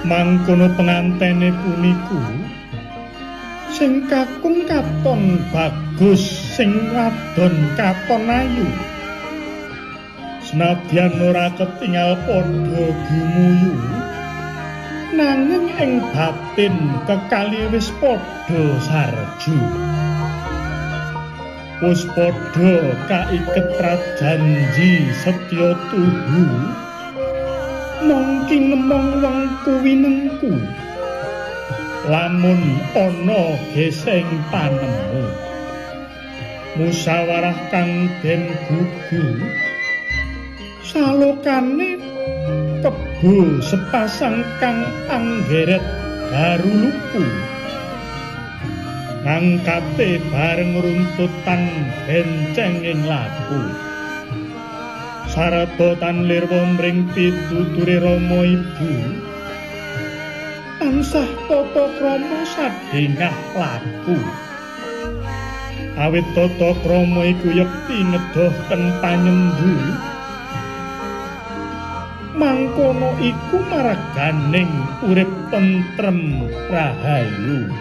Mangkono pengantene puniku sing kakung katon bagus, sing wadon katon ayu. Senadyan ora ketingal padha gumuyu, nanging ing batin kekali wis padha sarju. Wis padha kaiket prajanji setya tuhu, mong kinemong wengku winengku lamun ana geseng panemu. Musyawarah kang den gugu salokane kebo sepasang kang anggeret garuluku, ngangkate bareng runtutan benceng ing laku. Sarata tan lirwa mring pituture rama ibu, tansah tata krama sadengah laku. Awit tata krama iku yekti ngedohken panyembu, mangkono iku maraganing urip tentrem rahayu.